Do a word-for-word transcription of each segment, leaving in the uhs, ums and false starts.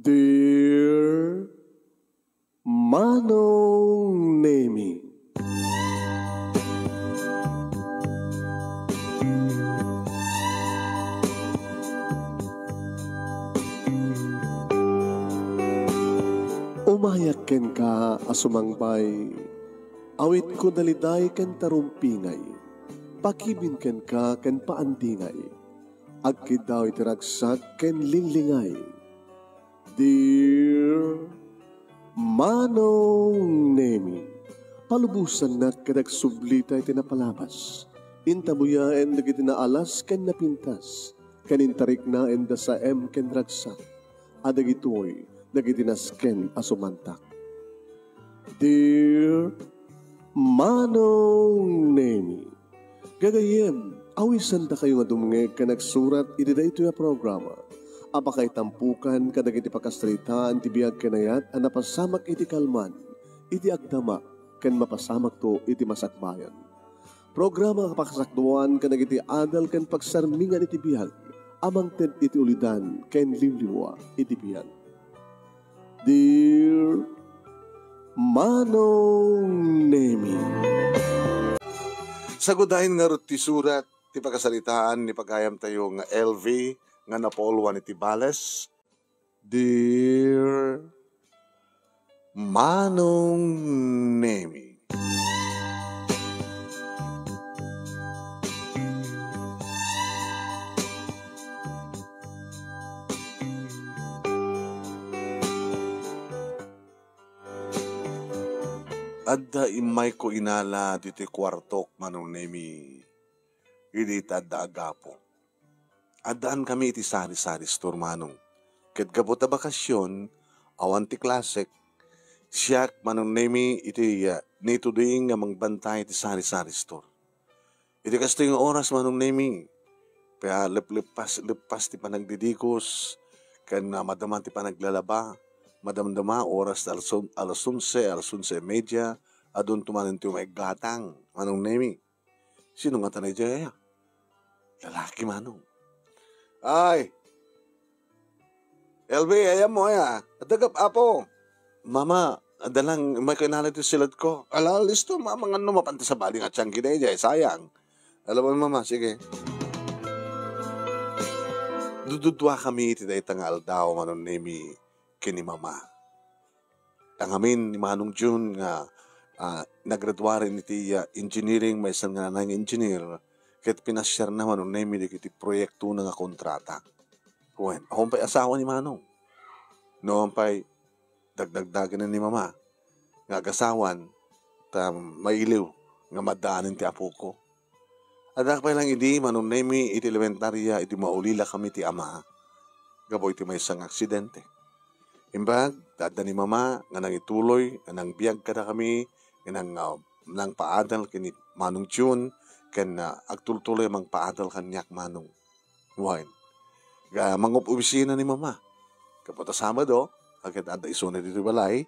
Dear Manong Nemi. Umayak kenka a sumangbay, awitko daliday ken tarumpingay, pakibin kenka ken paandingay, agkiddaw iti ragsak ken linglingay. Dear Manong Nemi, palubosannak ket agsublita iti napalabas. Intabuyaen dagiti naalas ken napintas, ken intariknaen da saem ken ragsak, a dagitoy dagiti nasken a sumantak. Dear Manong Nemi, gagayyem, awisandakayo nga dumngeg ken agsurat iti daytoy a programa a pakaitampukan kadagiti pakasaritaan ti biag ken ayat a napasamak iti kalman, iti agdama, ken mapasamakto iti masakbayan. Programa nga pakasakduan kadagiti adal ken pagsarmingan iti biag a mangted iti ulidan ken liwliwa iti biag. Dear Manong Nemi. Sagudayen ngarud ti surat ti pakasaritaan ni pagayamtayo nga L V nga napauluan iti Bales. Dear Manong Nemi. Adda immayko inala ditoy kuartok, Manong Nemi, idi ita adda agapu. Addaankami iti sari-sari store, Manong. Ket gapu ta bakasyon, awan ti klasek, siak, Manong Nemi, iti, ah, nituding nga mangbantay iti sari-sari store. Iti kastoy nga oras, Manong Nemi, kaya leplepas, leppas ti panagdidikos, ken, ah, madama ti panaglalaba, madamdama oras ta alas on-, alas onse, alas onse y media, adunto manen ti umaiggatang, Manong Nemi. Sino ngata daydiay aya? Lalaki, Manong. Ay! L B, ayanmo aya? Adda gap-apo. Mama, adda lang, immayko inala ti siledko. Ala, listo, Mama, ngano mapan ti sabali nga tianggi daydiay, sayang. Alam mo, Mama, sige. Dududua kami iti dayta nga aldaw, Manong Nemi, ken ni Mama. Tangamin ni Manong Jun nga, ah, nagraduaren iti, ah, engineering, maysa nga nanay nga engineer, ket pinasiarna, Manong Nemi, dagiti proyektona nga kontrata. Wen, awan pay asawa ni Manong. No, awan pay dagdagdagen ni Mama nga agasawan, ta mailiw nga maddaanen ti apoko. Adda pay lang idi, Manong Nemi, iti elementaria idi maulila kami ti ama gapu iti maysa nga aksidente. Imbag, adda ni Mama nga nangituloy nga nangbiag kadakami, nga nang, ah, nangpaadal ken ni Manong Jun, ken, ah, agtultuloy a mangpaadal kaniak, Manong. Wen, ga, mangob-obisina ni Mama. Gapu ta Sabado, ket adda isuna ditoy balay,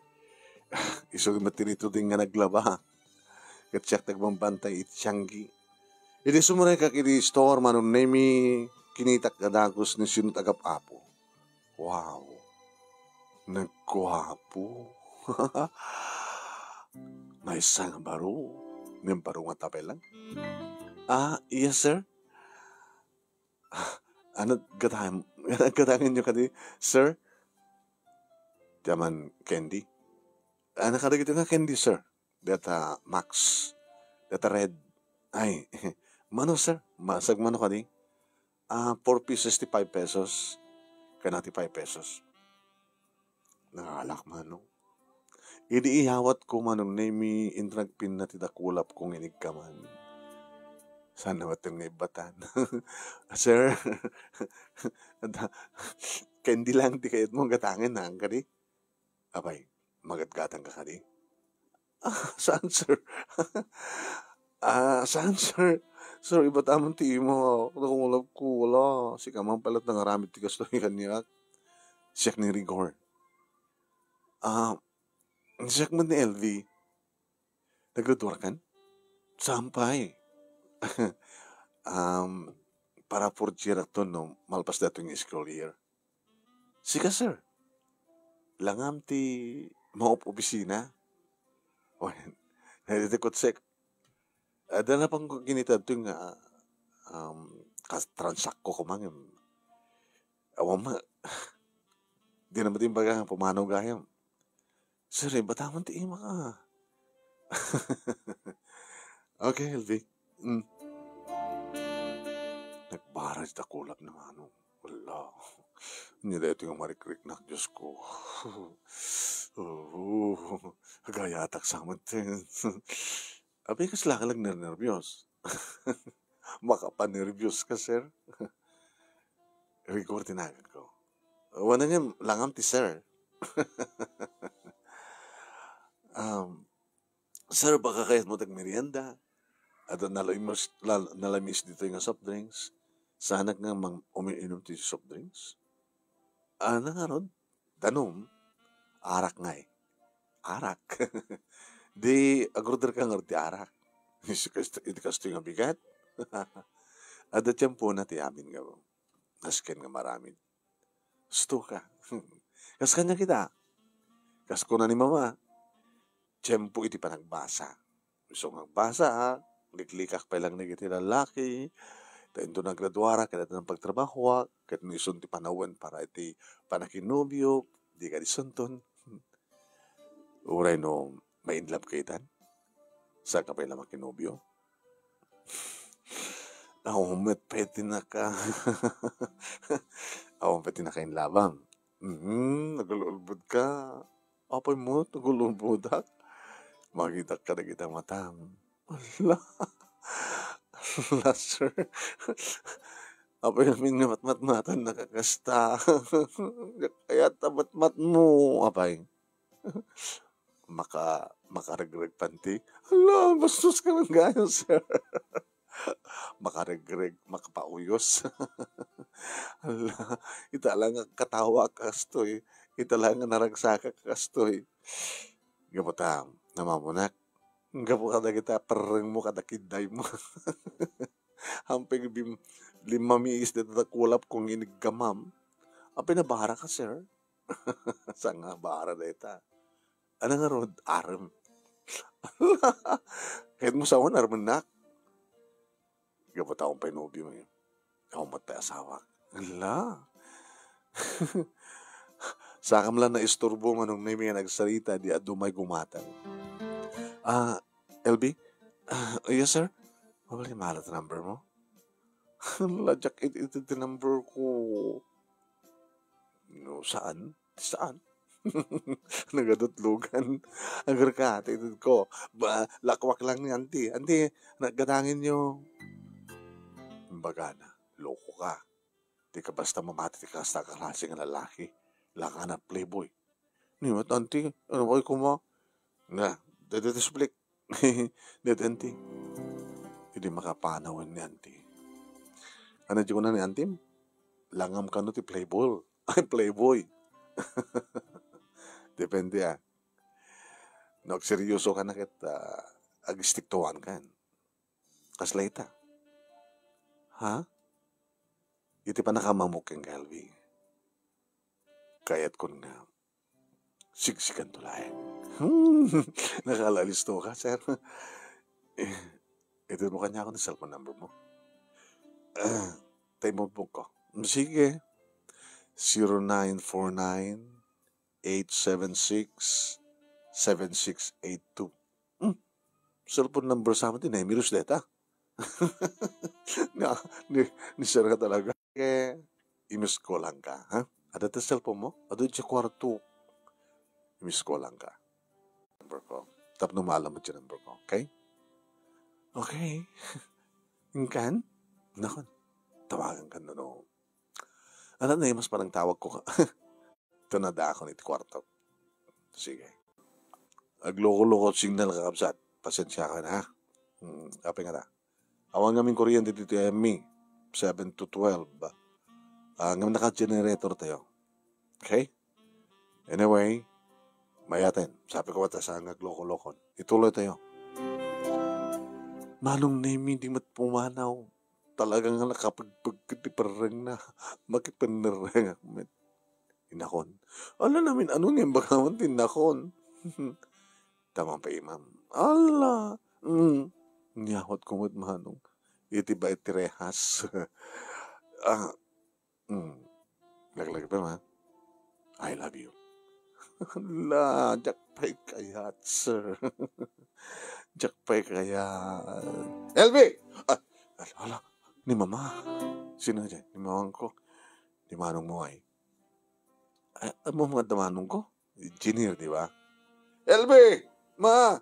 isu met ti nituding nga naglaba. Ket siak ti agbambantay iti tianggi. Idi sumrekak iti store, Manong Nemi, kinitak a dagus ni sino ti agap-apo. Wow! Nagguapo. Maysa nga baro. Ngem baro nga tapay lang. Ah, yes, sir. Ano, gatang-, gatangenyo kadi, sir? Ti aman candy. Ano kadagito nga candy, sir? Data Max. Data Red. Ay, mano, sir? Masag mano kadi? Ah, four pieces ti five pesos. Kana ti five pesos. Nangalak, Manong. Idi iyawatko, Manong Nemi, inton agpinna ti dakulapko nga inigkaman. Saan na batten nga ibbatan? Sir, da-, candy lang ti kayatmo gatangen, ha, kadi? Apay, magatgatang ka kadi? Ah, saan, sir? Ah, saan, sir? Sir, ibatamon ti imo. Nakulapko, wala. Sika man pala ti nangaramid ti kastoy kaniak. Siak ni Rigor. Ah, siak man ni L V. Naggraduar kan? Saan pay? Um, para fourth year akton, no, malpas daytoy nga school year. Sika, sir? langam ti mangop-opisina. Wen, iti kutsek, adda na pang ginitadto nga, um, kas-, transakko koma ngem, awan ma-, di na met imbaga nga pumanaw gayam. Sir, eh, bataman ti imak, ah. Okay, L V. Mm. Nagbara dita kulap ni Manong. Hala. Ania daytoy nga marikriknak, Diyos ko. Oo. Agayatak sa met. Apay, kasla ka nagnernerbios? Makapanerbios ka, sir. Rigor ti naganko. Wen, ngem langam ti sir. Um, sir, baka kayatmo ti agmerienda? Adda nalamiis, lal-, nalamiis ditoy nga soft drinks. Saanak nga mang-, umiinom ti soft drinks? Ania ngarud? Danum? Arak ngay. Arak? Di, agrorder ka ngarud ti arak. Iti kas-, iti kastoy nga bigat. Adda tiempona ti amin nga, nasken nga maaramid. Husto ka. Kas kaniak ita. Kas kuna ni Mama, tiempo iti panagbasa. Isu nga agbasa, ha? Liklikak pay lang dagiti lallaki. Ta inton nagraduarak, ket adda pagtrabahoak, ket no isun ti panawen para iti panakinobio, di kadi isunton. Uray no ma-in love ka itan, saan ka pay la makinobio? Awan met pay ti naka-, awan pay ti naka-in love-am. Mm, nagul-ulbod ka. Apay met, nagul-ulbodak? Makitak kadagita matam. Ala. Ala, sir. Apay amin nga matmatmatan nakakasta. Kayat ta matmatmo. Apay. Maka-, makaregreg panti. Ala, bastos ka lang gayon, sir. Makaregreg, makapauyos. Ala, ita lang nga katawa kastoy. Ita lang nga naragsak kastoy. Gapu ta, namamunak. Gapu kadagita perrengmo kada kiddaymo. Hampir bim-, limamiis dita kulap kung iniggamam. Apay, nabara ka, sir? Saan nga abara dayta? Ania ngarud, arem. Kayatmo sa awan aremennak? Gapu ta awan pay nobio, eh. Awan met pay asawak. Ala. Sakam la naisturbo, Manong Nemi, nga nagsarita, di adu may gumatang. Ah, L B? Ah, yes, sir? Mabalin met la ti number mo? Ala, diak it-, it-, it-, number ko. No, saan? Saan? Nagadutlogan. Agar ka, ti ited ko. Ba, lakwak lang ni auntie. Auntie, naggadangen yo. Imbagana, loko ka. Di ka basta mamati ti kasta a klase nga lalaki. Lakana playboy. Ni met, auntie, ano ba, kuma? Na, dede ti suplik. Dede, auntie. Idi makapanawen ni auntie. Ano di kuna ni auntie? Langam kano ti playboy. Ay, playboy. Depende, ah. No, agseryoso ka na ket, ah, agistiktuan kan. Kasla ita? Ha? Iti panakamamok ken Calvi. Kayatkon nga, sigsiganto laeng. Hmm, nakaalalisto ka, sir. Eh, ited mo kaniak ti cellphone number mo. Ah, ta imumbong ko. Sige. Zero nine four nine, eight seven six, seven six eight two. Hmm. Cellphone number sa amin ti Nemirus deta. Na, ni, ni sir nga talaga. Eh, i-miss call-an ka, ha? Adda ti cellphone mo? Adu iti kwarto. I-miss call-an ka. Number ko. Tapno maalam mo ti number ko, okay? Okay. Inkan? Nakon. Tawagan ka no, no. Ano na yung mas parang tawag ko ka? Ito na da ako iti kwarto. Sige. Agloko-loko signal, kakabsat. Pasensya ka na, ha? Hmm, apay nga ta. Awan ngamin kuryente ditoy M E, seven to twelve. Ah, ngem naka-generator tayo. Okay? Anyway, mayaten. Sabi ko, wata sa nga gloko-lokon. Ituloy tayo. Manong Nemi, di met pumanaw. Talaga nga nakapagpagkit ti perreng na. Makipennerreng ak met. Innakon. Ala, namin-ano nga imbagaman ti innakon. Tamang pa imam. Ala! Mm. Nyahot ko met, Manong. Iti bait ti rehas. Ah, mm. Laglag pa, ma. I love you. Ala, diak pay kayat, sir. Diak pay kayat. L B! Ah, ala, ala. Ni Mama. Sino dyan? Ni Mamang ko. Ni Manong mo ay. Ah, amo nga adda Manong ko? Engineer, di ba? L B! Ma!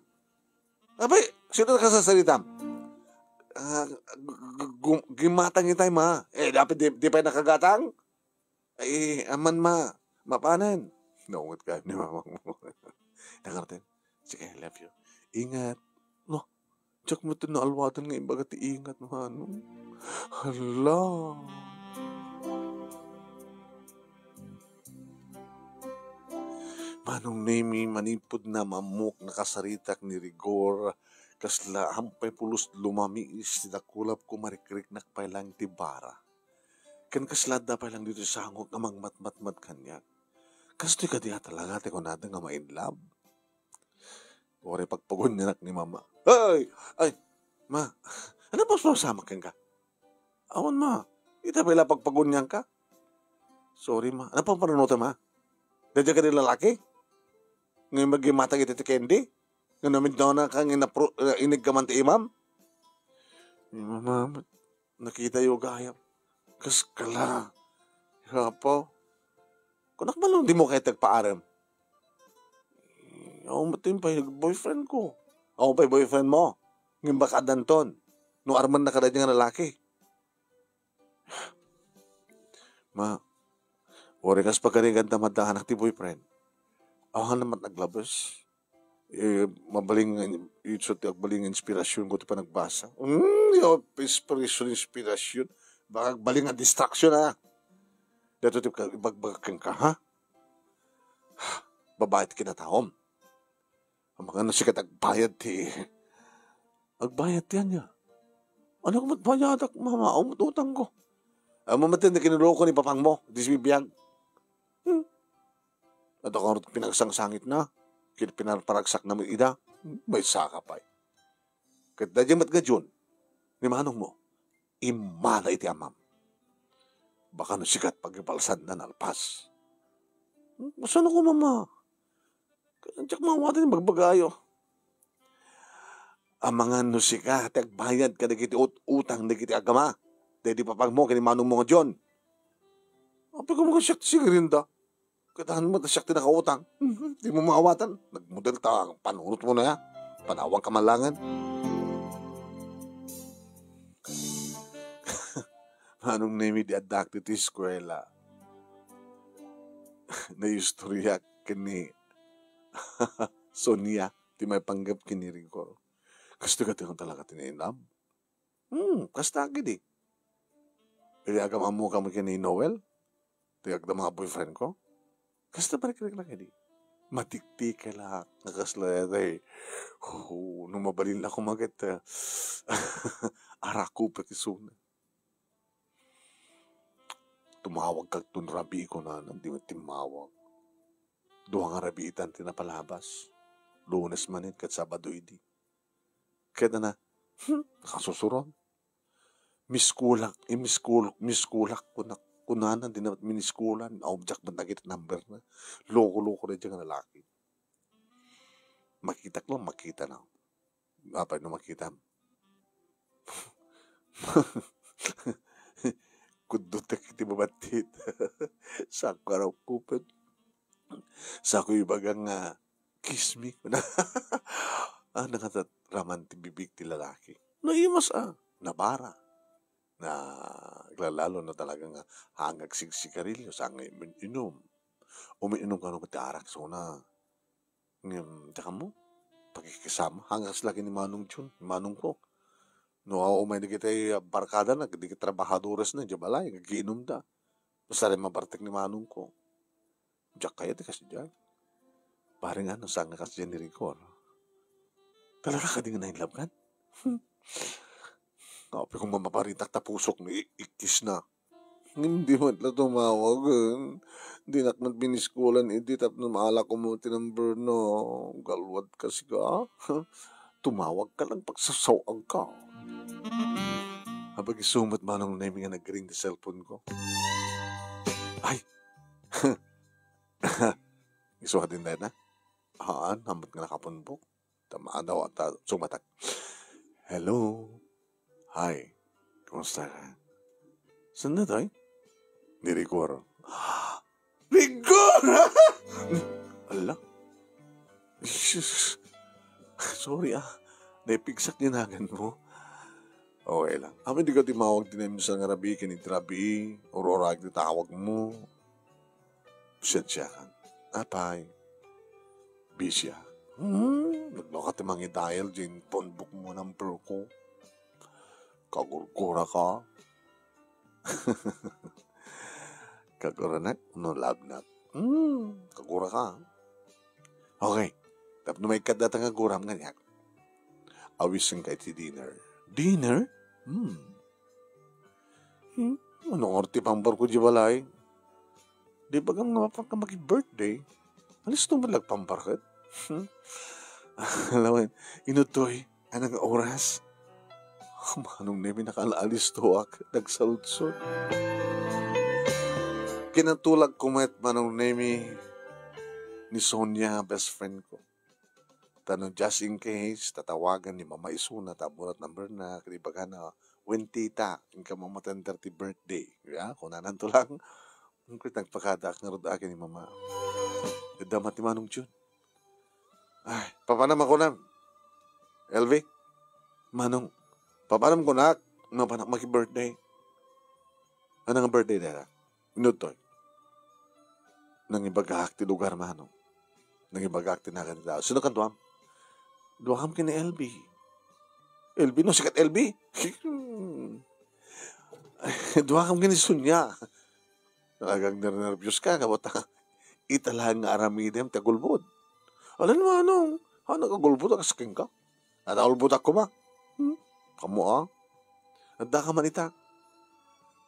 Abay, sino nakasasaritam? Ah, gu-, gu-, gu-, gimmatang itay, ma. Eh, dapat di, di pay nakagatang? Ay, aman, ma. Mapanen. Naungot ka ni Mamang mo. Nakarten. Sige, I love you. Ingat. No, diak met naalwatan nga imbaga ti ingat, Manong. Hala. Manong Nemi, manipud na mammok, nakasaritak ni Rigor, kasla ampay pulos lumamiis ti dakulapko, marikriknak pay lang ti bara. Ken kasla adda pay lang ditoy sangok nga mangmatmatmat kaniak. Kastoy kadi a talaga ti kunada nga ma-in love? Uray pagpagunyanak ni Mama. Ay! Ay! Ma, ano pa sumasamak kenka? Awan, ma. Ita pay la pagpagunyanka? Sorry, ma. Ano pang panunotem, ma? Daydiay kadi lalaki? Nga maggimatag iti ti candy? Nga namiddaw na ka nga inapro-, eh, iniggaman ti imam? Ni Mama, nakita yo gayam. Kas kala. Apo. Kunak balong di mo kay tagpaarem. Aw, matim pay boyfriend ko. Aw, pay boyfriend mo. Ngem baka adanton. No arman na kada nga lalaki. Ma, uri kas pagarigan ta madda anak ti boyfriend. Aw, naman naglabas. Eh, mabaling nga in-, itso ti agbaling nga inspirasyon ko ti panagbasa. Hmm, yo, inspirasyon, inspirasyon. Baka agbaling nga distraction, ha? Dito ti ka-, ibagbagak kenka, ha? Babae ti kinataom. Amangan no sika ti agbayad ti, agbayad ti ania? Ano ko met bayadak, mama? Aw met utang ko. Amo met ti kinuloko ni papang mo, di sibibiag. Hmm. Adda ka ngarud pinagsangsangit na, ket pinarparagsak na met ida, may saka pay. Ket daydiay met nga June, ni manong mo, immala iti amam. Baka no sikat pagibalsan na nalpas. Hmm, saan ako, mama? Diak maawatan ti bagbagayo. Amangan no sika ti agbayad kadagiti ut-, utang dagiti agama. Daydi papang mo ken ni manong mo nga John. Apay ko magan siak ti sigarinda. Kailangan mo ta siak ti nakautang. Mhm, di mo maawatan. Nagmodel ta, panunot mo na ya. Panawag ka malangan. Manong Nemi, di addak ti eskwela. Naistoryak ken ni Sonia ti maipanggep ken ni Rigor. Kastoy kadi talaga ti nainlove? Hmm, kasta kadi. Idi agam-ammo kami ken ni Noel, ti agda mga boyfriend ko. Kasta parikriknak kadi. Matiktik la nga kasla daytoy. Oh, no mabalin la kumaget, ah, arakupek isuna. Tumawag kagton rabii, kunana, di met timmawag. Dua nga rabiitan ti napalabas. Lunes manen ket Sabado idi. Ket na, hmm, kasusuron. Miskulak, eh, miskul-, miskulak, kuna-, kunana, di na met miniskulan. Aw, diak met nakita number na. Loko-loko na dyan nga lalaki. Makitak lang, makita na. Apay no makitam? Kuddutek iti babattit. Saan ko araw kupet? Saan ko ibaga nga, "Kiss me." Ah, nakatat-, raman ti bibig ti lalaki. Naimas, ah, nabara. Na, aglalalo na talaga nga hangag sigsigarilyo, saan nga imin-, inum. Umiinum kano ti arak, suna. Ngem, diak ammo, pakikisama. Hanggas lagi ni Manong Jun, ni Manong ko. No, umay dagiti barkada na, dagiti trabahadores na, diay balay, agiinumda. Basta rin mabartek ni Manong ko. Diak kayat ti kasdiay. Bareng ano, saan nga kasdiay ni Rigor? Talaga kadi nga na-in love kan? Apay kung mamaparitak ta pusok no i-, ikkis na. Ngem di met la tumawagen. Dinak met biniskulan idi tapno maala ko met ti number na. Galwad ka sika. Tumawag ka lang, pagsasaw-ag ka. Apay, isu met Manong Nemi nga nag-ring ti cellphone ko. Ay! Isu a din dayta? Haan, haanna met nga nakapunbok. Tama daw, ta, sumatak. Hello. Hi. Kumusta ka? Saan na tayo? Ni Rigor. Rigor! Ala? Sus. Sorry, ah. Naipigsak ni nagan mo. Okay lang. Amin di ka timawag ti naimsal nga rabii, ken iti rabii, ur-urag ti tawag mo. Siansiakan. Apay. Busy, ah. Hmm, nagluka ti mangidial, din phone book mo number ko. Kagurgura ka. Kaguranak, no love nak. Hmm, kagura ka. Okay. Tapno maikkat data nga guram nga niya. Awisin ka iti dinner. Dinner? Hmm. Hmm? Ano nga ti pambar ko di balay? Di ba nga mapang ka maki-birthday? Alis to mo lang pambar ka? Hmm? Alam mo, inutoy, ano nga oras? Manong Nemi, nakaalalistoak, nagsaludsod. Kinatulag ko met, Manong Nemi, ni Sonia, best friend ko. Ta no just in case, tatawagan ni Mama isuna, ta ammona ti number na, ket ibagana, "Wen tita, inka mamatender ti birthday." Ya, kunananto lang. Ket nagpakadaak ngarud ken ni Mama. Adda met ni Manong Jun. Ay, papanam a kunam. Elvi, Manong, papanam kunak, mapanak maki-birthday. Ano nga birthday dara? Inutoy. Nangibagak ti lugar, Manong. Nangibagak ti nagan ti tao. Sino kaduam? Duakam ken ni Elvi. Elvi, no, sikat Elvi? Duakam ken ni Sonia. Talagang nernerbios ka, kabata. Ita lang nga aramidem ti agulbod. Alan, Manong? Ha, nagagulbod, akas kenka? Nataulbod ako, ma. Hmm? Kamo, ah? Adda ka man ita.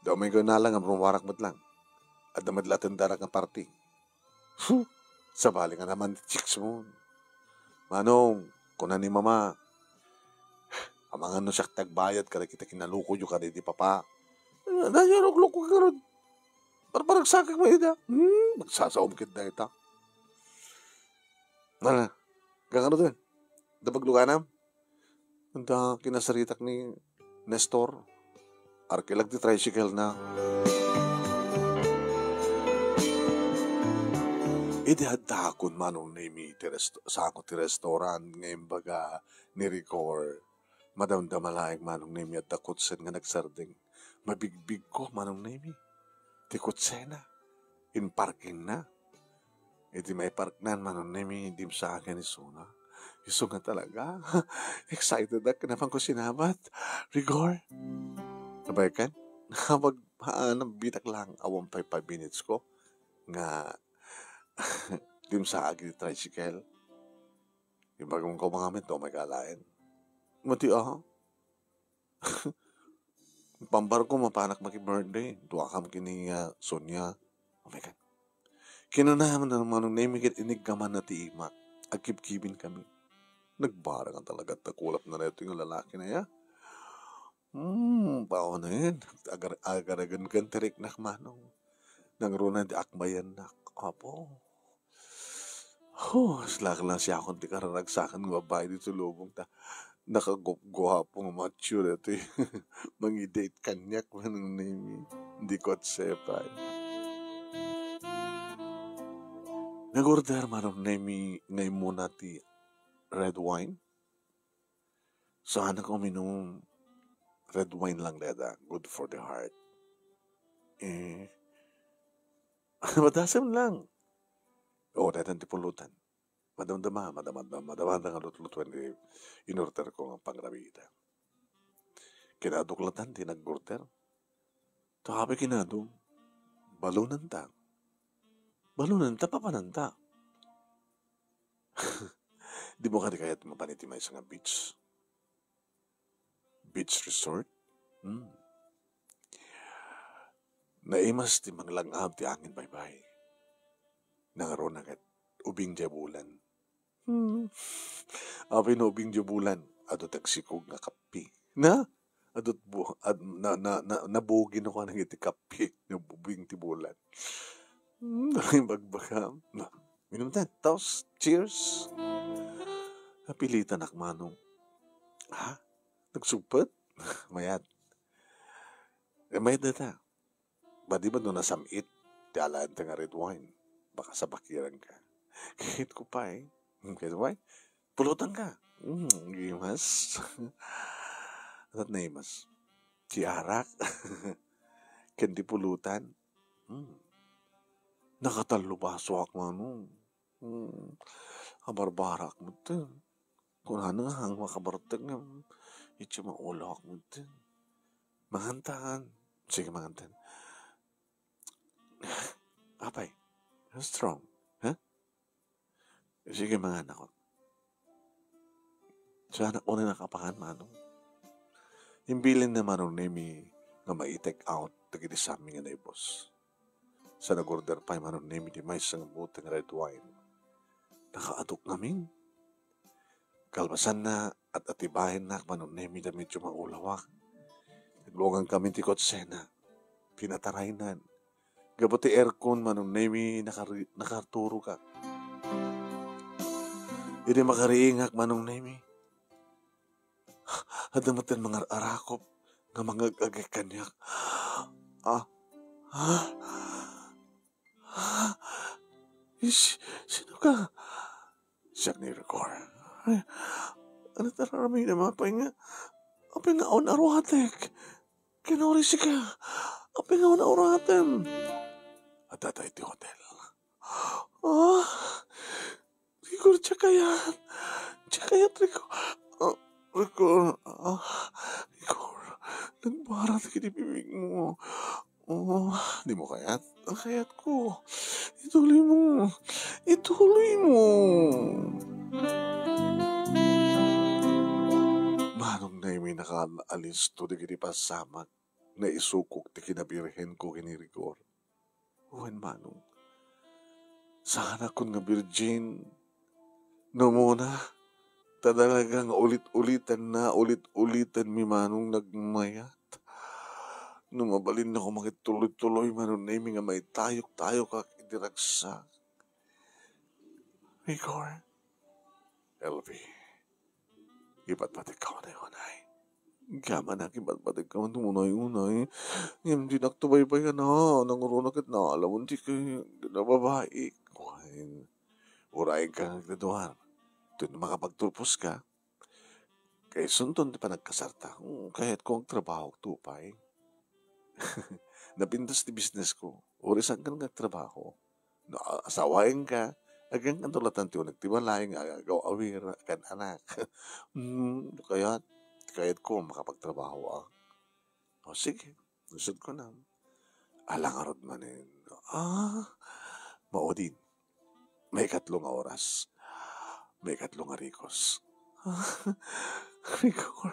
Da umay ko na lang, amrumarak met lang. Adda met laten darak nga party. Huh, sabali nga naman ti chicks mo. Manong, kuna ni Mama, amangan no siak ti agbayad kadagiti kinalukoyo kadagiti papa. Dayta, ruklok ko garud. Parparagsakak mo ida. Hmm, magsasaom ket dayta. Nala, gangano din? Da pagluganam? Anta kinasaritak ni Nestor, arkilag ti tricycle na. Idi addaakon, Manong Nemi, ti rest-, sako ti restaurant nga imbaga ni Rigor, madamdama laeng, Manong Nemi, adda kotsen nga nagsardeng. Mabigbigko, Manong Nemi, ti kotsena, inparkingna. Iti maiparknan, Manong Nemi, dimsa ken isuna. Isu nga talaga. Excited ak, napan ko sinabat. Rigor. Abay ken, magpaanam bitak lang, awan pay five minutes ko nga dimsa iti tricycle. Imbagam ko mangamin to, may kalain. Mati, ah. Pambarko, mapanak maki-birthday. Duakam ken ni, ah, Sonia. Oh my God. Kinuna man, Manong Nemi, ket iniggamanna ti imak. Agkibkibin kami. Nagbarang talaga ta kulap na reto nga lalaki na ya. Hmm, paonen. Agar-, agaragan ken ti riknak, Manong. Nangruna ti akmayannak. Apo. Huh, aslak lang siya akong ti kararagsakan nga babae dito lubong ta nakagupguapo nga mature ito eh. Mangi-date kaniak, Manong Nemi. Di ko at sepay. Nag-order, Manong Nemi, ngay muna ti red wine. Saanak uminum red wine lang deta, good for the heart. Eh, madasem lang. Oo, daytan ti pulutan. Madamdama, madama, madama, madama nga lutlutuan ti in-order ko nga pangrabiita. Kinaduklatan ti nag-order. Tabi kinadum. Balonanta. Balonanta, papananta. Di mo kadi kayat mapan iti maysa nga beach? Beach resort? Hmm. Naimas ti manglang-ab ti angin baybay. Nangaruna ket ubing diay bulan. Hmm. Apay no ubing diay bulan, adu ti agsikog nga kape. Na? Adu ti bu-, ad-, na, na, na, nabugi no kanang iti kape, no ubing ti bulan. Hmm, ibagbagam. Na, minum ta. Toast. Cheers. Napilitanak, Manong. Ha? Nagsugpet? Mayat. Eh, mayat data. Badi ba no nasam-it ti alaenta nga red wine? Baka sabakiranka. Kayatko pay. Hmm, kayatko pay. Pulutanka. Hmm, gimas. Anat naimas? Ti arak. Ken ti pulutan. Hmm. Nakatallo basoak, Manong. Hmm. Abarbarak metten. Kunana nga makabartek nga, itsu maulawak metten. Mangantan. Sige, mangantan. Apay, strong, ha? Sige, manganakon. Saanak unay nakapangan, Manong. Imbilin na Manong Nemi nga mai-take out dagiti sammi nga naibus. Sa nag-order pay Manong Nemi ti maysa nga bote nga red wine. Nakaaduk ngamin. Kalpasanna, at-atibayennak Manong Nemi ta medyo maulawak. Nagluangankami ti kotsena. Pinataraynan. Gapu ti aircon Manong Nemi, nakari-, nakaturogak. Idi makariingak Manong Nemi, adda metten mangar-arakop nga mangag-agek kaniak. Ah, ah, ah, is-, sino ka? Siak ni Rigor. Ay, ano tararamidem, apay nga, apay nga awan aruatek? Kinuri sika, apay nga awan aruatem? Adda tayo ti hotel. Ah, Rigor, diak kayat. Diak kayat, Rigor. Ah, Rigor, ah, Rigor. Nagbarat kiti bibig mo. Oh, di mo kayat? Ang kayat ko. Ituloy mo. Ituloy mo. Manong Nemi, nakaalis to dagiti pasamak, naisukok ti kinabirhen ko ken ni Rigor. Wen, Manong, saanakon nga birgin. No umuna, ta talaga nga ulit-ulitanna, ulit-ulitanmi Manong nagmayat. No mabalinna ko mangituloy-tuloy Manong Nemi nga maitayok-tayokak iti ragsak. Rigor. L V. Ipatpategka unay-unay. Gamanak, ipatpategka man unay-unay. Ngem dinakto baybayana. Nanguruna ket naalawan ti kay-, kinababaik. Wen, urayka nga agdaduar. Toy no makapagturposka, kaisunton ti panagkasarta. Hmm, kayatko agtrabaho, tupay. Napintas ti business ko. Uray saankan nga agtrabaho. No, a-, asawaenka, agyankan to latta ti uneg ti balay nga agaw-awir, akan-anak. Hmm, kayat, kayatko makapagtrabaho, ah. O, sige, isut ko na. Ala ngarud manen. Ah, maudin. Maikatlo nga oras. Maikatlo nga rikos. Rigor.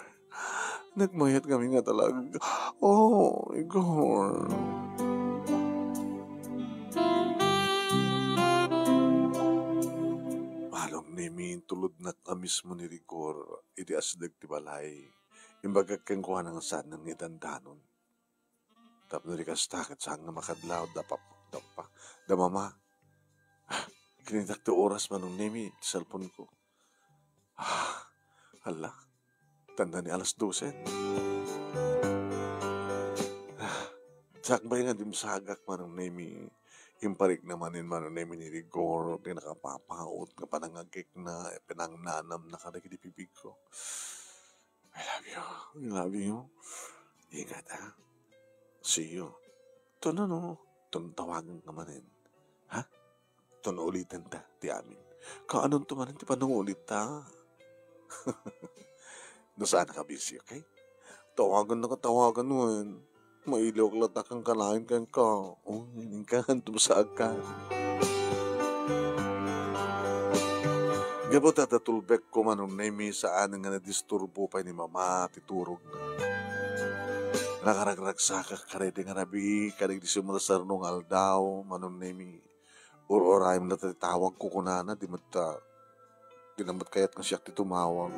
Nagmayat kami nga talaga. Oh, Rigor. Manong Nemi, intulodnak a mismo ni Rigor iti asideg ti balay. Imbagak kenkuana nga saan nga idandanon. Tapno di kasta, ket saan nga makadlaw, da pap-, da pa-, da mama. Ah, kinitak ti oras, Manong Nemi, ti cellphone ko. Ah, hala, tanda ni alas dose. Ah, sakbay nga dimsagak, Manong Nemi. Imparikna manen Manong Nemi ni Rigor, pinakapapaut nga panangagikna, pinangnanamna kadagiti bibigko. I love you. I love you. Ingat, ha? See you. Tono, no? Tono tawagan ka manen. Ha? Tono ulitan ta, ti amin. Kaanonto manen ti panangulit ta? No saan ka busy, okay? Tawagan na ka, tawagan mo, eh. Mailiwak latta kan kanayon kenka. Oh, inkan, tumsaka. Gapu ta datulbek ko Manong Nemi, saan nga nadisturbo pay ni Mama ti turogna. Ragaragragsak kadaydi nga rabii, kadaydi simrasarno nga aldaw, Manong Nemi. Ur-urayem latta ti tawagko, kunana, di met ta, di na met kayat nga siak ti tumawag.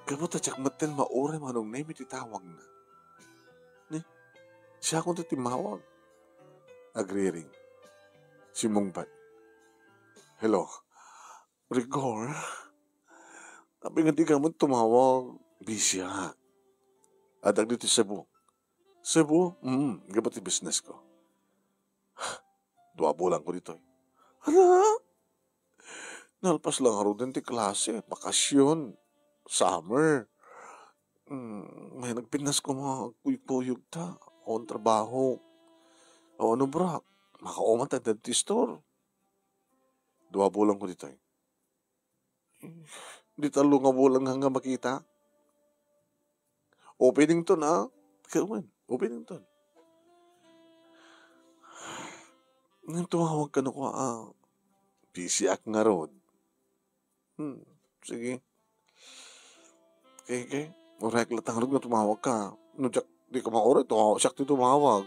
Gapu ta diak metten mauray, Manong Nemi, ti tawagna. Ni, siakon ti timmawag. Agriring. Simmungbat. Hello. Rigor? Apay nga dika met tumawag? Busy-ak. Adda ditoy Cebu. Cebu? Mm, gapu ti business ko. Dua bulan ko ditoy. Hala? Nalpas lang ngaruden ti klase, bakasyon, summer. Mm, may nagpinas ko nga agkuykuyog ta. Awan trabaho. Awan obra. Makauman ta ditoy store. Dua bulan ko ditoy. Di tallo nga bulan nga, nga makita. Opening ton, ah. Kawan, opening ton. Nang tumawag ka na ko, ah. Busy-ak ngarud. Hmm, sige. Okay, okay. Uray latta ngarud nga tumawag ka. No diak, di ka mauray, to, siak ti tumawag.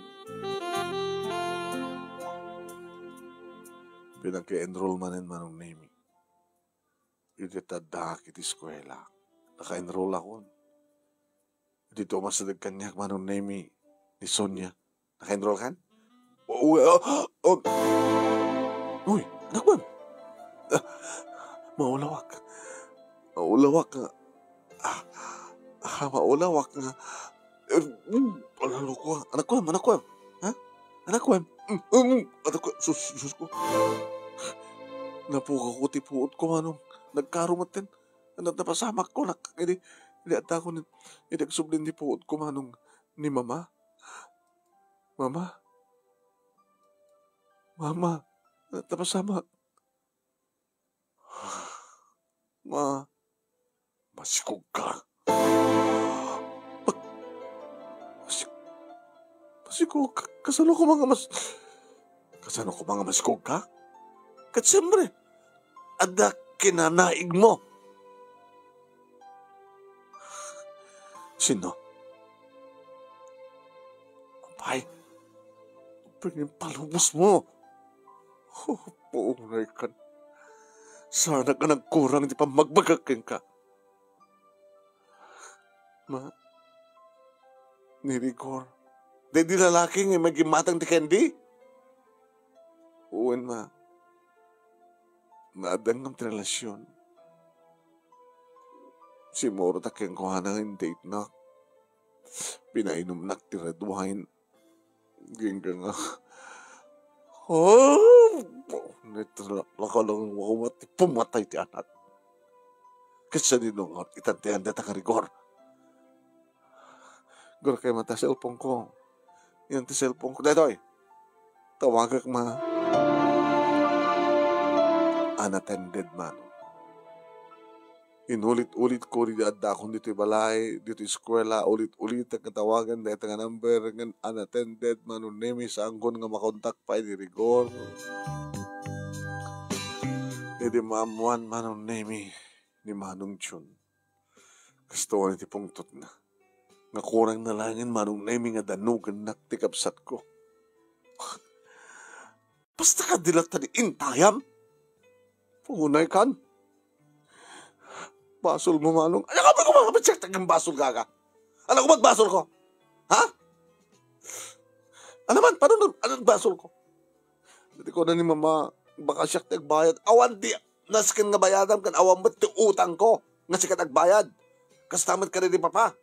Pinagka-enroll manen Manong Nemi. Idi addaak iti eskuela, naka-enroll akon. Idi umasideg kaniak Manong Nemi ni Sonia. Naka-enroll kan? Oo, oo, oo. Uy, anakwan. Ah, maulawak. Maulawak nga. Ah, ah, maulawak nga. Eh, mm, ala, loko. Anakwan, anakwan. Ha? Anakwan. Mm, mm, anakwan. Sus, sus ko. Napukaw ko ti puot ko, Manong. Nagkaro metten. Ano, napasamak ko, nak-, idi, idi adda ko ni, idi agsubli ni puot ko, Manong, ni Mama. Mama. Mama. Napasamak. Ma, masikog ka. Mag-, masik-, masikog ka. Kasano ko nga mas-, kasano ko nga masikog ka? Ket siyempre, adda kinanaig mo. Sino? Apay, pagpalubos mo. Oh, puonay kan. Sana ka nagkurang ti pammagbagak kenka. Ma, ni Rigor. Daydi lalaki nga immay gimmatang ti Candy? Wen, ma. Naadda ngem ti relasion. Simmurot kenkuana nga in-date-nak. Pinainumnak ti red wine. Gingga nga. Oh! Nagtalaka lang ako ti pumatay ti anak. Kasano nga itan ti anda ta nga Rigor? Gura kay mata cellphone ko. Yan ti cellphone ko. Daytoy. Tawagak, ma. Unattended man. Inulit-ulit ko, idi addakon ditoy balay, ditoy eskuela, ulit-ulit nga tawagan dayta nga number, ngem unattended, Manong Nemi, saanko nga makontak pay ni Rigor. Idi maammuan, Manong Nemi, ni Manong Jun. Kastoy ti pungtotna. Nga kurang na laengen, Manong Nemi, nga danugennak ti kabsatko. Basta ka dilat ta di intayam. Punay kan. Basol mo, Manong. Ay, ako ba kumakapatsyak tagang basol, gaga? Ano ko ba't basol ko? Ha? Ano man? Paano nun? Anong basol ko? Dati ko na ni Mama, baka siya ti agbayad. Awan di, nasken nga bayadam kan awan met ti utang ko. Nga sikat agbayad. Kasta met ka di Papa.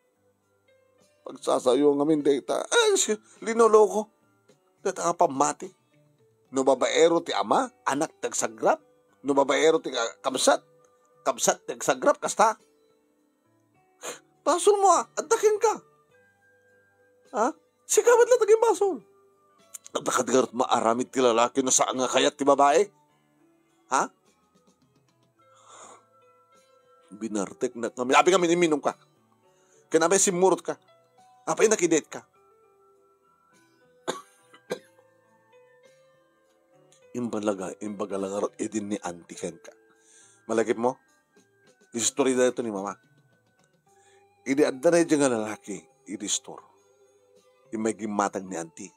Pagsasayo ngamin dayta. Ay, si, linoloko. Dayta nga pammati. No babaero ti ama, anak ti agsagrap. No babaero ti ka-, kabsat, kabsat ti agsagrap, kasta. Basol mo, ah. Adda kenka. Ha? Sika met latta ti basol. Adda kadi ngarud maaramid ti lalaki no saan nga kayat ti babae? Ha? Binarteknak ngamin. Apay ngamin, imminum ka. Ken apay simmurot ka. Apay nakidate ka. Imbalaga, imbaga la ngarud idi ni auntie kenka. Malagip mo? Istorya daytoy ni Mama. Idi adda daydiay nga lalaki, idi store. Immay gimmatang ni Auntie.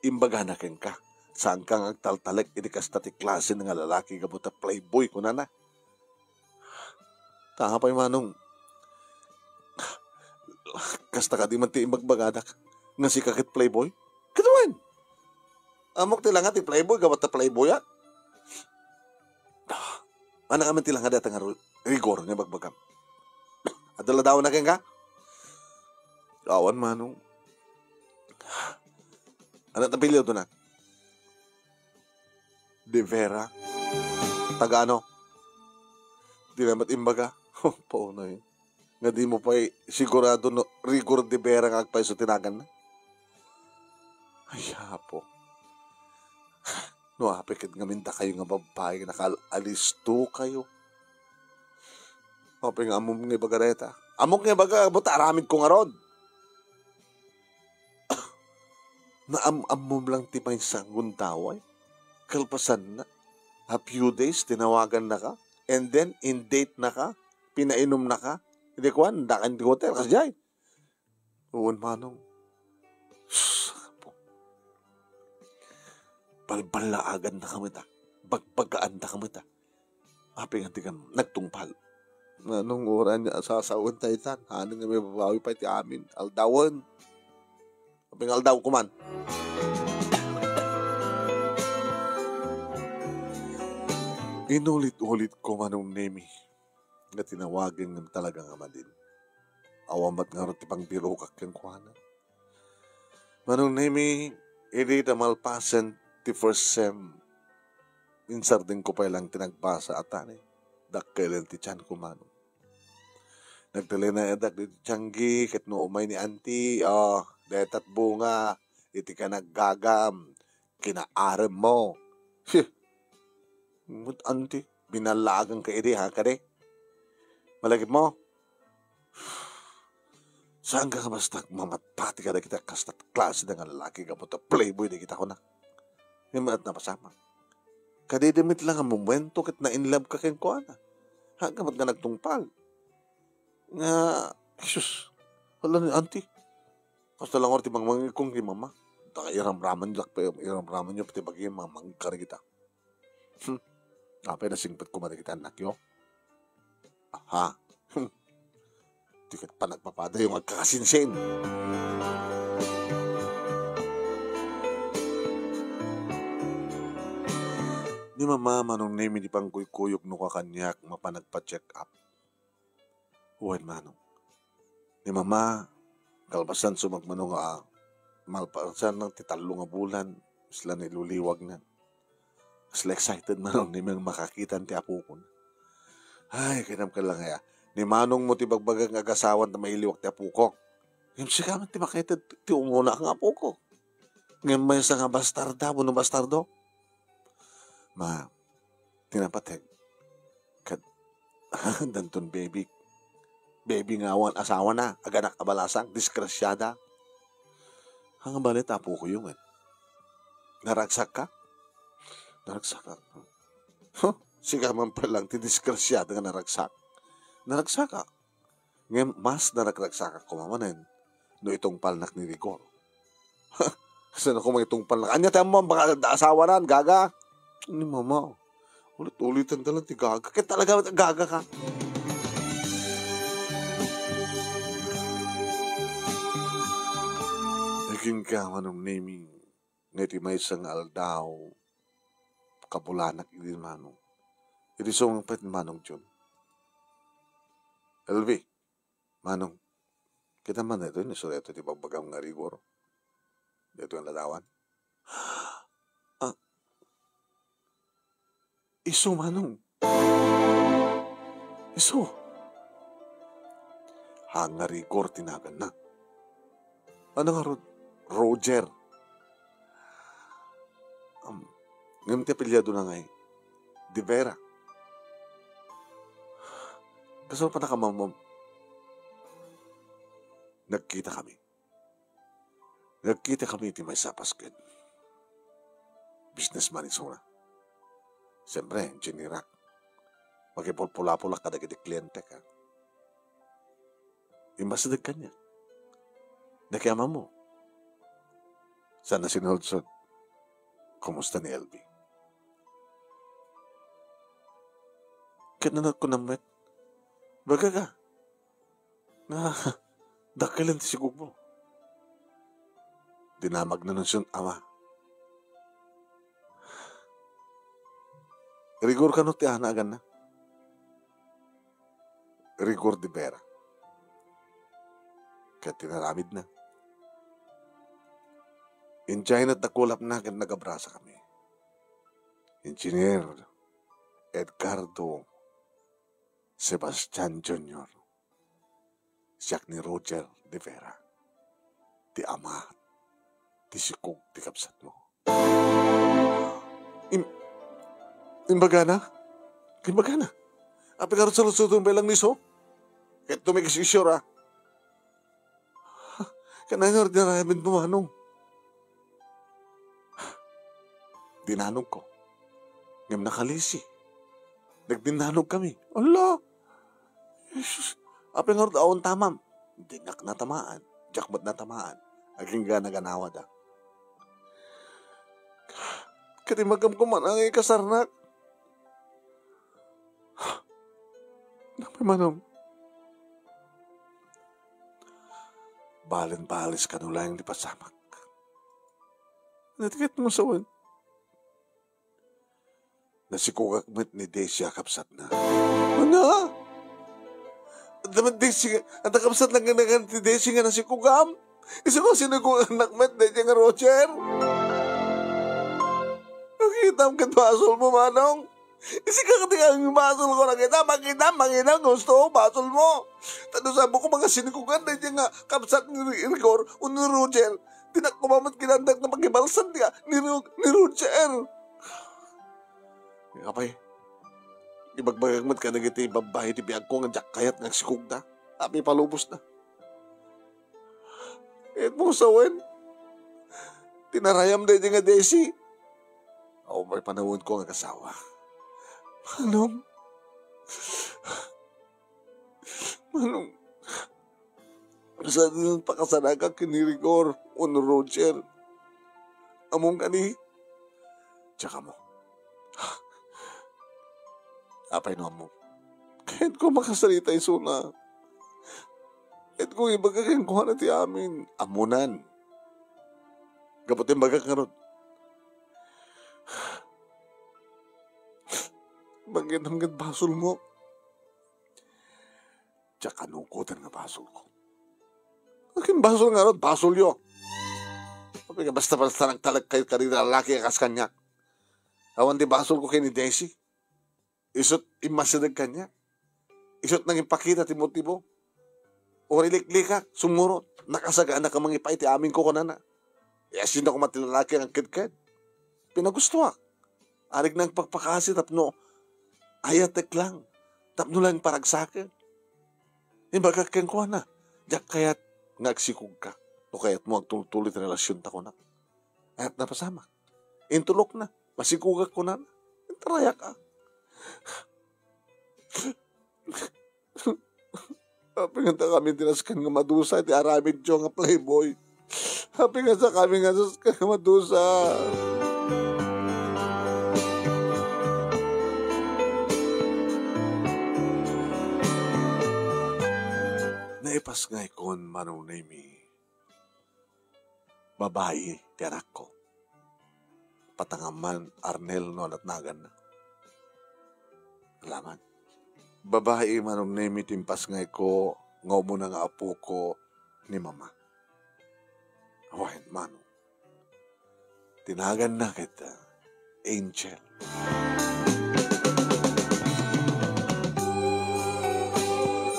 Imbagana kenka, saanka nga agtaltalek iti kasta ti klase nga lalaki gapu ta playboy, kunana. Ta apay, Manong, kasta kadi man ti imbagbagadak nga sika ket playboy? Ket wen! Ammok ti langa ti playboy gapu ta playboyak. Ania ngamin ti langa dayta nga ru-, rigor nga ibagbagam? Adda ladawanna kenka? Awan, Manong. Ania ti apelyidona? De Vera. Taga ano? Di na met imbaga. Paunay. Nga di mo pay sigurado no Rigor de Vera nga agpayso ti naganna. Ay, apo. No apay ket ngamin dakayo nga babbai, nakaalisto kayo. Apay nga ammom nga ibaga dayta? Ammok nga ibaga, buta aramid ko ngarud. Naam-ammom lang ti maysa nga gundaway. Kalpasanna, a few days, tinawagannaka. And then, in-date naka, pinainumnaka. Idi kuan, dakayo ti hotel, kasdiay. Wen, Manong. Sus, apo. Balballaagannaka met, a. Bagbagaannaka met, a. Apay nga di ka nagtungpal? Manong, uray ania a sasawen ta itan. Haanna nga mababawi pay ti amin. Aldawen. Apay nga aldaw ko man. Inulit-ulit ko, Manong Nemi, nga tinawagen ngem talaga nga malin. Awan met ngarud ti pangbirokak kenkuana. Manong Nemi, idi ta malpasen ti first sem, insardengko pay lang ti nagbasa a tani. Dakkelen ti tianko, Manong. Nagtalinaedak ditoy tianggi ket no umay ni Auntie, o, dayta ti bunga iti kanaggagam, kinaaremmo. Heh. Met Auntie, binallaaganka idi, ha, kadi? Malagipmo? Saanka nga basta agmamatpati kadagiti kasta ti klase nga lalaki gapu ta playboy dagita, kunak. Ngem met napasamak. Kadidi met lang a momento ket na-in love ka kenkuana. Haanka met nga nagtungpal. Nga, Jesus, hala ni Auntie. Kasta lang ti mangmangikong ti mama. Ta iramramanyo, iramramanyo pati bagim mangmangik kadagita. Hmm. Apay nasingpet koma dagiti annakyo? Aha. Hmm. Di ket panagpapadayo nga agkakasinsin. Ni Mama, Manong Nemi, di pangkuykuyognoka kaniak, mapan nagpa-check up. Wen, Manong. Ni Mama, kalpasan sumagmano nga, ah, malpasan lang ti tallo nga bulan, isla ni luliwagna. Kasla excited, Manong Nemi, nga makakitan ti apokon. Ay, kinam ka lang aya. Ni Manong mo ti bagbagak nga agasawan ta mailiwak ti apokok. Ngem sika met ti makaited ti umuna nga apoko. Ngem maysa nga bastarda, wenno bastardo. Ma, ti napateg. Ket, danton baby. Baby nga awan asawana, aganak a balasang, disgrasiada. Haan nga bale, apokoyo met. Naragsakka? Naragsakka. Huh? Sika man pay lang ti disgrasiada nga naragsak. Naragsakka. Ngem mas naragragsakak koma manen no itungpalnak ni Rigor. Kasano koma itungpalnak? Ania ti ammom, baka adda asawanan, gaga? Ni Mama, ulit-ulitan ka lang ti gaga. Ket talaga, gaga ka. Naging ka, Manong Nemi, nga iti maysa nga aldaw, kabulanak idi Manong. Idi sumangpet ni Manong John. Elvi, Manong, kita man daytoy ni Sureto ti bagbagam nga Rigor. Daytoy nga ladawan. Ah, isu, Manong. Isu. Haan nga Rigor ti naganna. Ania ngarud? Roger. Um, ngem ti apelyidona ngay, De Vera. Kasano pay nakamamam? Nagkita kami. Nagkita kami iti maysa a Paskuen. Businessman isuna. Siyempre, engineerak. Makipulpulapolak kadagiti klientek, a. Immasideg kaniak. Nakiamammo? Sana sinudsod. Kumusta ni Elvie? Ket no kunam met, ibagaka nga dakkelen ti sikogmo. Dinamagna nunzion ama. Rigor kano ti anaganna? Rigor de Vera. Ket inaramidna. Idiay natdakulapna ket nagabrasakami. Engineer Edgardo Sebastian Junior. Siak ni Roger de Vera, ti ama ti sikog ti kabsatmo. Im-, imbagana? Imbagana? Apay ngarud saludsodem pay lang ni isu? Ket tumigis-isyo ra. Ket ania ngarud ti aramidmo, Manong? Dinanogko. Ngem nakalisi. Nagdinnanogkami. Ala! Jesus! Apay ngarud awan tamam? Dinak natamaan. Diak met natamaan. Agingga naganawada. Ket imbagam koma nga ikasarnak. Napay Manong. Balen-bales kano laeng ti pasamak. Ania ti kayatmo sawen? Nasikogak met ni Daisy a kabsatna. Ania? Adda met Daisy, adda kabsat lang nga nagan ti Daisy nga nasikogam? Isu nga sinigogak met daydiay nga Roger? Nakitam ket basolmo, Manong? Isika ket ti basolko, nakitam, nakitam, nakitam, gusto, basolmo. Ta no saan ko makasinikogan daydiay nga kabsat ni Ri-, Rigor wenno Roger, dinak koma met kinandak nga pakibalsan ti, ni Ro-, ni Roger. Apay, ibagbagak met kadagiti babbai ti biagko nga diak kayat nga agsikogda. Apay, palubosda. Ket mo sawen, tinarayam daydiay nga Daisy. Awan pay panawenko nga agasawa. Manong, Manong, saan pakasarakak ken ni Rigor wenno Roger? Ammom kadi? Diak ammo. Apay no ammom? Kayatko makasarita isuna. Kayatko ibaga kenkuana ti amin. Ammonan. Gapu ta imbagak ngarud. Bagay met basolmo. Diak kanukoten nga basolko. Akin basol ngarud, basolyo. Apay nga basta-basta nagtalek kayo kadagiti lalaki a kas kaniak. Awan ti basolko ken ni Daisy. Isu't immasideg kaniak. Isu't nangimpakita ti motibo. Uri liklikak, sumurot, nakasagana ka mangipaay ti amin ko kunana. Iasino koma ti lalaki nga agkedked? Pinagustoak. Arik nagpakpakasi tapno ayatek lang, tapno lang paragsaken. Imbagak kenkuana, diak kayat nga agsikogka. No kayatmo agtultuloy ti relasionta, kunak. Kayat napasamak. Intulokna, masikogak kunana. Intarayak a. Apay nga dakami ti nasken nga madusa iti aramidyo nga playboy? Apay nga dakami nga nasken nga madusa? Naipasngaykon, Manong Nemy, babai ti anakko. Patangan man, Arnel, no natnaganna. Alaman. Babai, Manong Nemy, ti impasngayko nga umuna nga apoko ni Mama. Wen, Manong. Tinaganna ket, ah, Angel.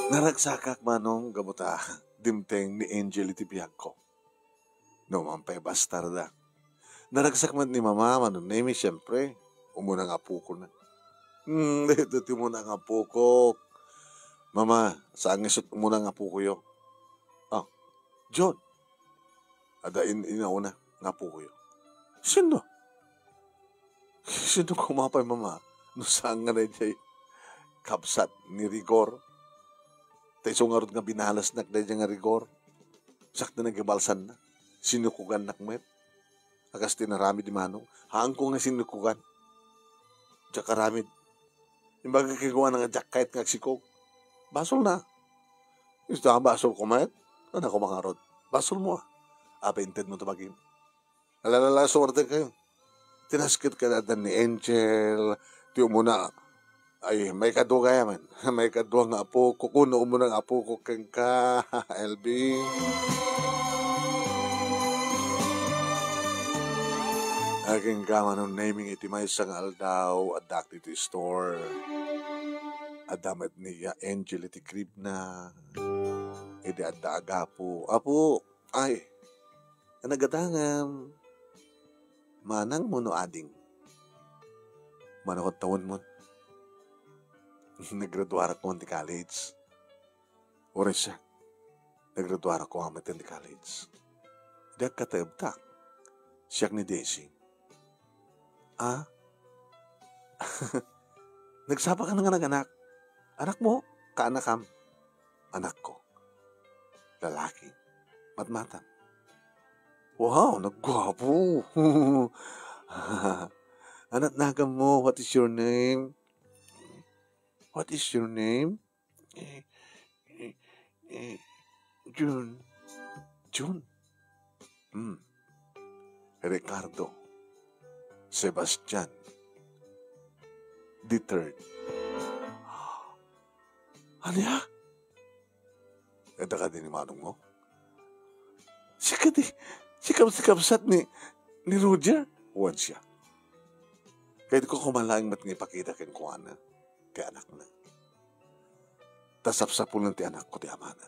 Naragsakak, Manong, gapu ta dimteng ni Angel iti biagko. No man pay bastarda. Naragsak met ni Mama, Manong Nemy, siempre. Umuna nga apokona. Hmm, daytoy ti umuna nga apokok. Mama, saan nga isu't umuna nga apokoyo? Ah, John. Adda in-, inauna nga apokoyo. Sino? Sino koma pay, Mama? No saan nga daydiay kabsat ni Rigor? Ta isu ngarud nga binalasnak daydiay nga Rigor. Sakta nagibalsanna. Sinukogannak met. A kas ti inaramid ni Manong. Haanko nga sinukogan. Diak aramid. Imbagak kenkuana nga diak kayat nga agsikog. Basolna. Isu a basolko met. Ania koma ngarud? Basolmo a. Apay intedmo ta bagim. Ala, ala, ala, suwerte kayo. Ti nasket kadakuada ni Angel, ti umuna. Ay, maikadua gayam. Maikadua nga apok. Kuno umuna nga apok kenka, L B. Agingga Manong Neming iti maysa nga aldaw, addaak ditoy store. Adda met ni Angel iti cribna. Idi adda agapu. Apo, ay, nagatangam. Manangmo no ading? Mano ket tawenmo? Naggraduarak koma ti college. Uray siak, naggraduarak koma met ti college. Idi agkataebtak, siak ni Daisy. Ah? Nagsapa ka na nga naganak? Anakmo? Kaanakam? Anakko. Lalaki. Matmatang. Wow, nagguapo. Anat naganmo, what is your name? What is your name? Eh, eh, eh, June. June? Hmm. Ricardo. Sebastian. The third. Ania? Adda kadi ni manongmo? Sika di, sika, sika kabsat ni, ni Roger? Wen siya. Kayatko koma laeng met nga ipakita kenkuana ti anakna. Ta sapsapulen ti anakko ti amana.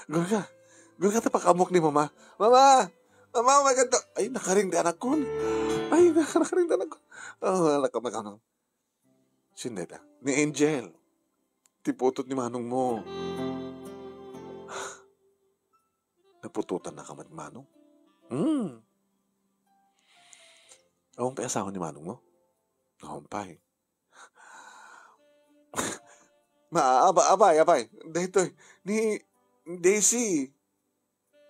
Gurka, gurka ta pakaammoak ni Mama. Mama! Mama, maikadto. Ay, nakaring ti anakko. Ay, nakaring ti anakko. Oh, anak, anak, anak. Sino dayta? Ni Angel. Ti putot ni manongmo. Naputotannaka met, manong? Hmm. Awan pay asawa ni manongmo? Awan pay. Ma-, aba-, abay, abay. Daytoy. Ni Daisy.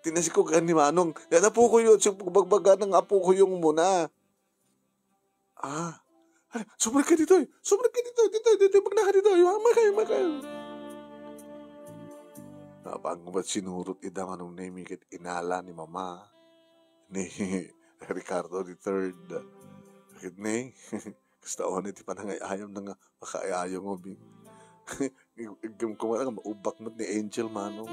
Ti nasikogan ni manong. Dayta apokoyo, ti pagbagbagana nga apokoyo nga umuna. Ah. Ala, sumrekka ditoy. Sumrekka ditoy, ditoy, ditoy. Magnaka ditoy. Umay kayo, umay kayo. Apay nga met sinurot ida, Manong Nemi, ket inala ni Mama ni Ricardo the third. Ket ni, kasta unay ti panangay-ayamna nga makaay-ayam nga ubing. Ig-, igem ko nga maubbak met ni Angel, manong.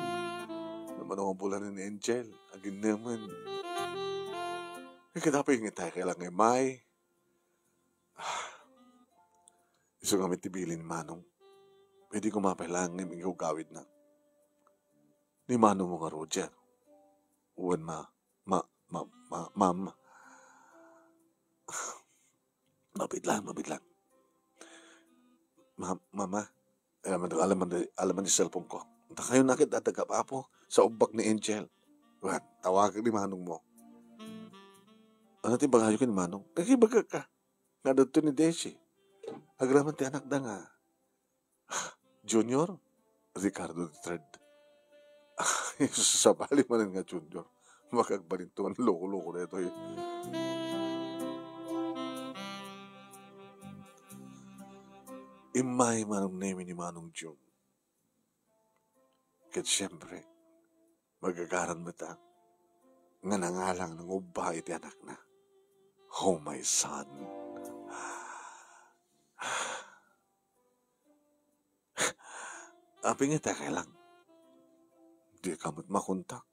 Naman ang bulan ni Angel. Aginnemen. Ay, kadapay nga tayo kailangan may. Ah. Isu nga met ti bilin ni manong. Pwede ko mapailangan nga igawgawid na. Ni manong mo nga Roger. Wen ma, ma, ma, ma, ma'am. Mabit lang, mabit lang. Ma-, mama, alam, alam, alam, alam ni cellphone ko. Dakayo na ket adda gap-apo sa ubbak ni Angel. Wen, tawagak ni manong mo. Ano ti bagayo ken manong? Nagibagak ka. Nga dadto ni Desi. Agraman ti anakda nga Junior Ricardo the third. Sabali manen nga Junior. Makagbalinto nga loko-loko daytoy. Immay Manong Nemi ni Manong Jun. Ket siempre, magagaran met a nga nangalang nangubba iti anakna. Oh, my son. Apay nga ti kailang? Dika met makontak.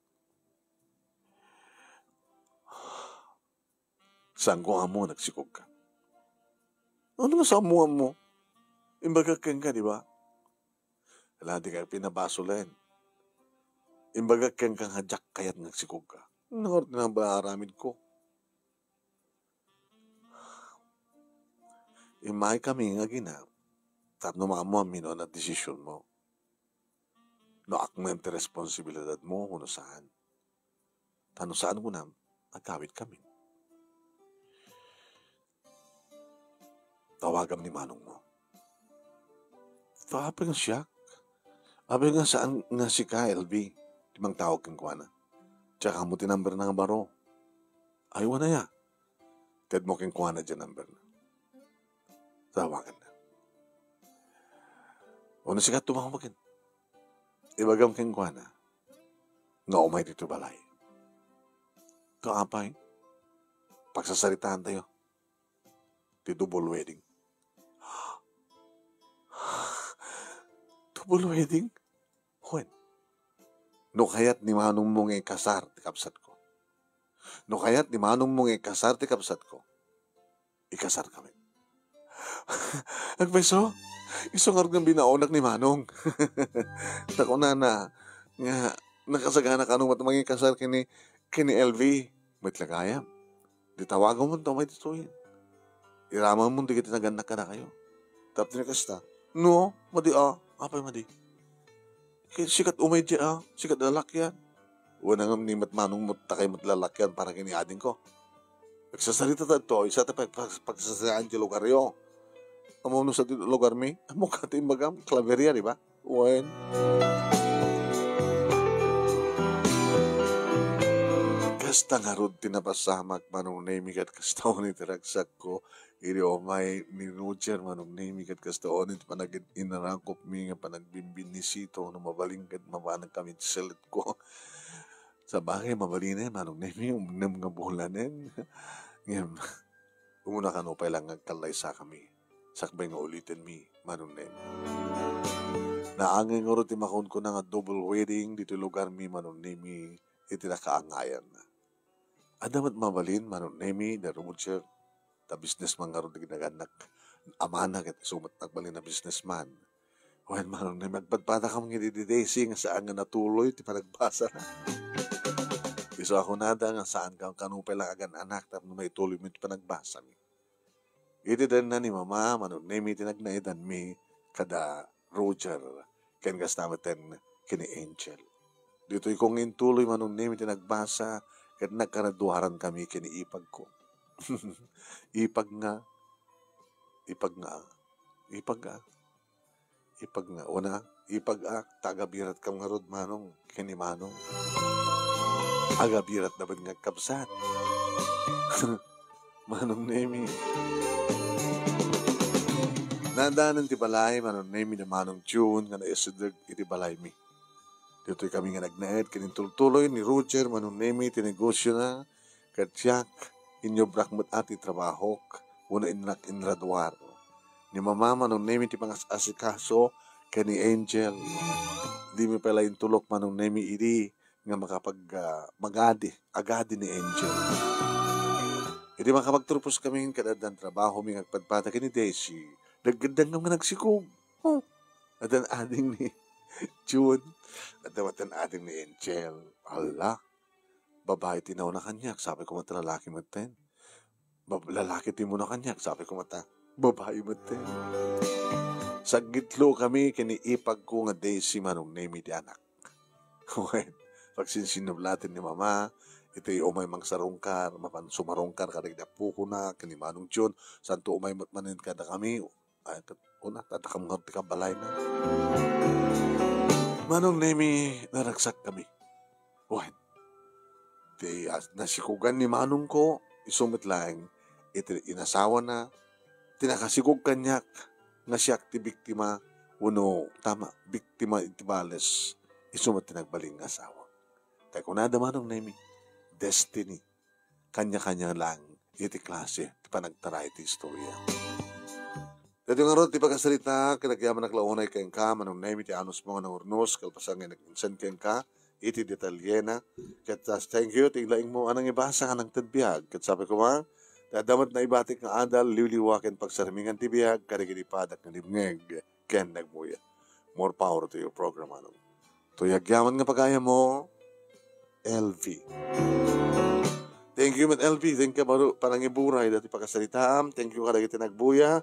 Saanko ammo nga agsikog ka? Ano nga saanmo ammo? Imbagak kenka, di ba? Ala, dika pinabasolen. Imbagak kenka nga diak kayat nga agsikog ka. Ano nga ti naaramid ko? Immay kami nga agina, tapno maammoam no ania ti desisionmo. No awan ti responsibilidadmo, wenno saan. Ta no saan kunam, agawid kami. Tawagam ni manongmo. Apay nga siak? Apay nga saan nga sika, L B? ti mangtawag kenkuana. Tsaka mo ti number na nga baro. Ay, wana ya. Tedmo kenkuana diay number na. Tawagan na. Uno sika tumawagen. Ibagam kenkuana nga umay ditoy balay. Kaapay, pagsasaritaan tayo. Ti double wedding. Double wedding? Wen, no kayat ni manongmo nga ikasar ti kabsatko. No kayat ni manongmo nga ikasar ti kabsatko, ikasar kami. Agpayso, isu ngarud nga binaonak ni Manong. Ta kunana nga nakasagana kano met mangikasar kini, kini L V. Met la gayam. Di tawagamon ta umay ditoyen. Iramanmon dagiti nagannak kadakayo. Tapno kasta, no, madi a, apay madi? Ket sika umay diay a, sika lalakian. Wen, ngem ni met manong met takay met lalakian para ken ni adingko. Agsasarita ta ditoy, sa ta pag-, pag-, pagsasaritaan ti lugaryo. Ammom no sa ti lugarmi? Ammok ti imbagam, Claveria, di ba? Wen. Kasta ngarud ti napasamak, Manong Nemi, ket kasta unay ti ragsakko. Idi umay ni Roger, Manong Nemi, ket kasta unay ti panagin-, inarakopmi nga panagbimbinnisito no mabalin ket mabanag kami ti selletko. Sabagay, mabalinen, Manong Nemi, umnem nga bulanen. Ngem, umuna kano pay lang nga agkallaysakami. Sakbay nga ulitenmi, Manong Nemi. Naangay ngarud ti makunkuna nga double wedding ditoy lugarmi, Manong Nemi, iti nakaangayan. Adda met mabalin, Manong Nemi, da Roger, ta businessman ngarud dagiti nagannak. Amana ket isu met nagbalin a businessman. Wen, Manong Nemi, agpadpadakam ngem idi Daisy nga saan nga natuloy ti panagbasana. Isu a kunada nga saan ka kano pay lang agan-anak tapno maituloymi ti panagbasami. Idi denna ni Mama, Manong Nemi, ti nagnaedanmi kada Roger, ken kasta metten ken ni Angel. Ditoyko nga intuloy, Manong Nemi, ti nagbasa ket nagkaraduarankami ken ni ipagko. Ipag nga, ipag nga, ipag nga, ipag nga, una, ipag a, ta agabiratkam ngarud, Manong, ken ni Manong. Agabiratda met nga agkabsat. Manong Nemi. Naaddanan ti balay, Manong Nemi, ni Manong June nga naisideg iti balaymi. Ditoy kami nga nagnaed ken intultuloy ni Roger, Manong Nemi, ti negosiona, ket siak, inyobrak met a ti trabahok, wenno innak inraduar. Ni Mama, Manong Nemi, ti pangas-asikaso ken ni Angel. Dimi pay la intulok, Manong Nemi, idi nga makapag-, ah, magadi, agadi ni Angel. Idi makapagturpos kami, ket addan trabahomi nga agpadpada ken ni Daisy, naggaddangam nga nagsikog. Oh, addan ading ni June, addan ading ni Angel. Hala, babai ti nauna kaniak, sapay koma ta lalaki metten. Bab-, lalaki ti muna kaniak, sapay koma ta babai metten. Saggitlo kami ken ni ipagko nga Daisy, Manong Nemi, ti anak. Wen, pagsinsinublaten ni Mama, iti umay mangsarungkar, mapan sumarungkar kadagiti appokona, ken ni Manong June, santo umay met manen kadakami, ay, ket, una, tatakam nga ti kabalayna. Manong Nemi, naragsak kami. Wen, ti as-, nasikogan ni manongko, isu met laeng iti inasawana, ti nakasikog kaniak nga siak ti biktima, wenno tama, biktima iti bales, isu met ti nagbalin nga asawa. Tay kunada, Manong Nemi, destiny. Kanya-kanya lang iti klase ti panagtaray ti istorya. Daytoy ngarud ti pakasarita, ket agyamanak la unay kenka, Manong Nemi, ti anusmo nga nangurnos, kalpasan nga nag-insan kenka iti detalyena. Ket, ah, thank you ti laingmo a nangibasa nga nangted biag. Ket sapay koma, ti adda met naibatik nga adal, liwliwa ken pagsarmingan ti biag kadagiti padak nga dimngeg ken nagbuya. More power to your program, Manong. Toy agyaman nga pagayammo, L V. Thank you met, L V. Thank you, baro, panangiburay dati pakasaritaam. Thank you kadagiti nagbuya.